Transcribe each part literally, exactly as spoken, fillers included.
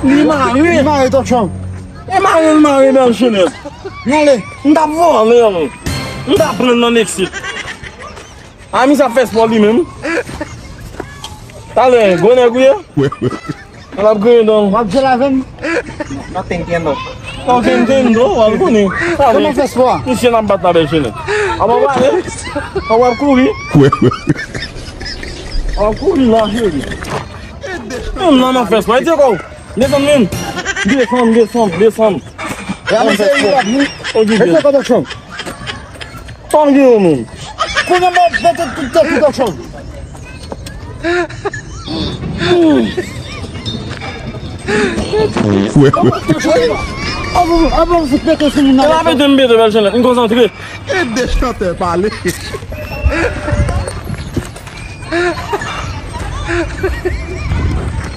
Li mare. Li mare, Tòchon. E mare l mare, bèl chenèt. N ale. M t ap vòlè l. M t ap pran l nan Meksit. A, misye ap fè spò li menm. Talè, gwo nèg ou ye? An ap griyen dan. W ap jwe avè m? Nothing can do. Nothing can do, w al konnen. Kòman fè spò a? Misye n ap bat la, bèl chenèt. An w ap ale? An w ap kouri? An w ap kouri la, cheri. Menm nan, nan fè spò. E te kò w. Desann menm. Desann, desann, desann. E a, mesye, li ap vin. Okipe. E te kò w, Tòchon. Tangi yo menm. Kounye a m ap mete tout tèt ou, Tòchon. Avan, avan m fout pete sou moun nan. E pa pete m pete, bèl chenèt. M konsantre. E de chantè pale.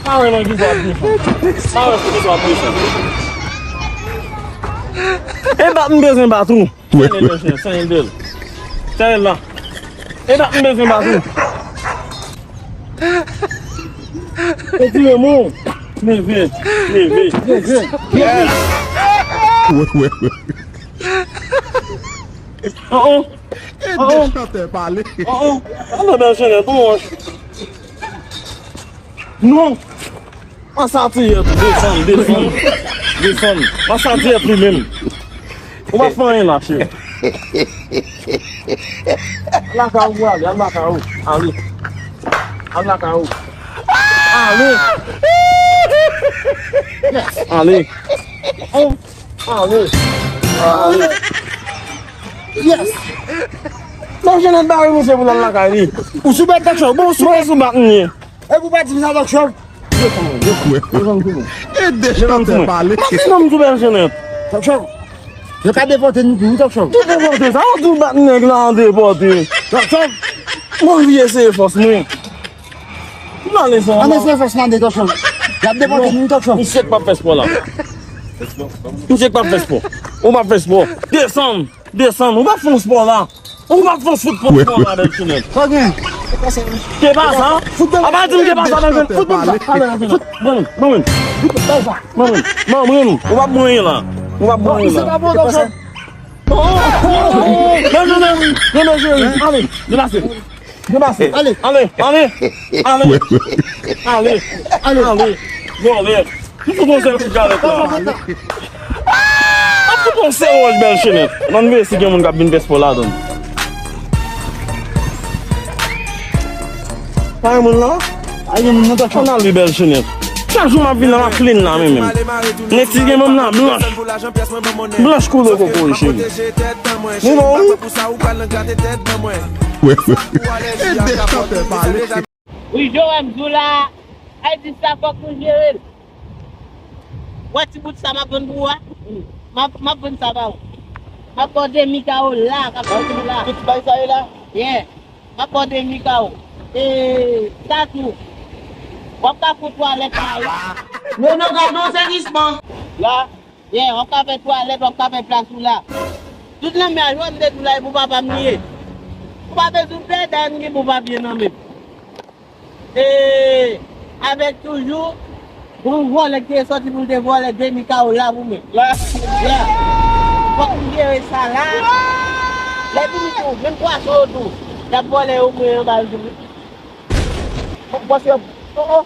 Pa wè nan kisa w ap defann. Pa wè sou kisa w ap defann. E bat m bezwen bat ou. Sèl bèl chenèt, sèl bèl. Sèl la. E dat m bezwen bat ou. Etire mwen. Leve, leve, leve. Yes. Oh, oh. Oh, oh. Oh, oh. Alò, bèl chenèt, bon. Non. An sa tiyè tou, desann, desann, desann. An sa tiyè tou menm. Ou pa fè anyen la, cheri. Al lakay ou, ale, al lakay ou. Ale. Al lakay ou. Ale. Ale. Ale. Ale. Yes. Non, Jeannette bare misye pou l al lakay li. Ou sou bèt, Tòchon. Bon, ou sou bèt. Mwen sou bèt, m ye. Epi w pa di m sa, Tòchon. Desann, desann. Desann sou mwen. E de chantè pale. Mwen se nonm tou bèl Jeannette. Tòchon. Yo ka depòte nou tou, wi, Tòchon. Ki depòte sa? Ou tou bat nèg la an depòte. Tòchon. Mwen vin eseye fòs mwen. M ale san. Ann eseye fòs nan de, Tòchon. Y ap depòte nou, Tòchon. Misye k p ap fè spò la. Misye k p ap fè spò. Ou p ap fè spò. Desann. Desann, ou pa fè yon spò la. Ou pa fè yon fout pran spò la, bèl chenèt. Sa gen? Ke pasa? Apa di m ke pasa, bèl chenèt. Fout pran sa. Alè, alè, alè. Fout, mwen, mwen. Mwen, mwen. Ou pa mwen la. Ou pa mwen la. Ke pasa? Oh, oh, oh, oh. Non, non, non. Non, non, cheri. Ale, deplase. Deplase. Ale. Ale, ale. Ale. Ale. Ale. Vòlè. M fout yon sèl kout galèt la. M fout yon sèl wòch, bèl chenèt. Ann veye si gen moun k ap vin fè spò ladan. Pa gen moun la? Pa gen moun nan, Tòchon. Ann ale, bèl chenèt. Chak jou m ap vin la, m ap clean la, men menm. Nèg si gen menm la blanch. Blanch koulè kokoye, cheri. Ni non, wi. Wi, wi. Wi, Joel, m di w la, Ayiti sa fòk nou jere l. Wè ti bout sa m ap vann pou ou a? M ap, m ap vann sa ba ou. M ap ba w demi kawo la, k ap soti la. Tout ti bay sa ye la? Yeah. M ap ba w demi kawo. E, sa tou. W ap ka fè twalèt la, wi. Non, non, gade yon sèvisman. La? Yeah, w ap ka fè twalèt, w ap ka fè plas ou la. Tout lanmè a, jwenn de tou la, e pou papa m li ye. Ou pa bezwen pè, dayè m gen bon papye nan men m. E, avèk toujou, yon vòlè ki te sòti pou l te vòlè demi kawo la pou mwen. La. La. Fòk m jere sa la. Lè fini tou, menm pwason yo tou, y ap vòlè yo mwen anba l tou. Pwason yo, oh, oh.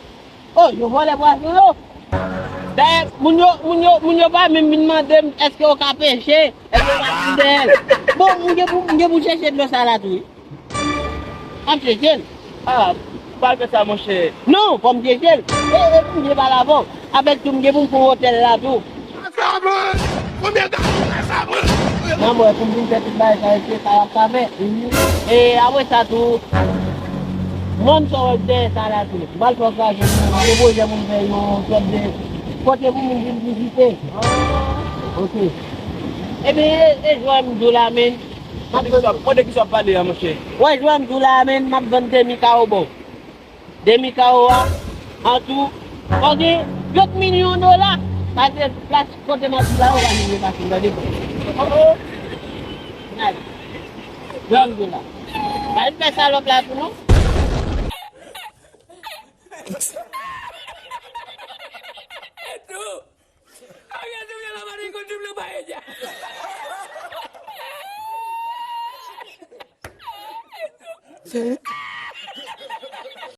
Oh, yo vòlè pwason yo. Dayè, moun yo, moun yo, moun yo pa menm vin mande m, èske yo ka peche? Èske yo pa vin dèyè l? Bon, m gen pou, m gen pou chèche dlo sa la tou, wi. M ap chèche l. Ah, ou pa fè sa, monchè. Non, fò m chèche l. E, e, m gen pale avè w. Avèk tou, m gen pou m fè yon otèl la tou. Sa mwen! Konbyen tan sa mwen? Nan mwen, pou m vin fè tout bagay sa, e se sa y ap ka fè. E apre sa tou, mwen m sot dèyè sa la tou. M pral fè yon kraze pou nou. M gen pwojè pou m fè yon sòt de kote pou moun vin vizite. Ok. Ebyen, e, e jwè m di w la, men. Mande kisa, mande kisa w ap pale a, monchè. Wè, jwè m di w la, men, m ap vann demi kawo ba w. Demi kawo a, an tou, fò gen trant milyon dola. Paske plas kote m ap viv la, yo pa vin pase, tande. Oh, oh. Nice. Jwè m di w la. Pa vin fè salòp la tou, non. Etou. Agase mwen la mari konti mwen pa eja.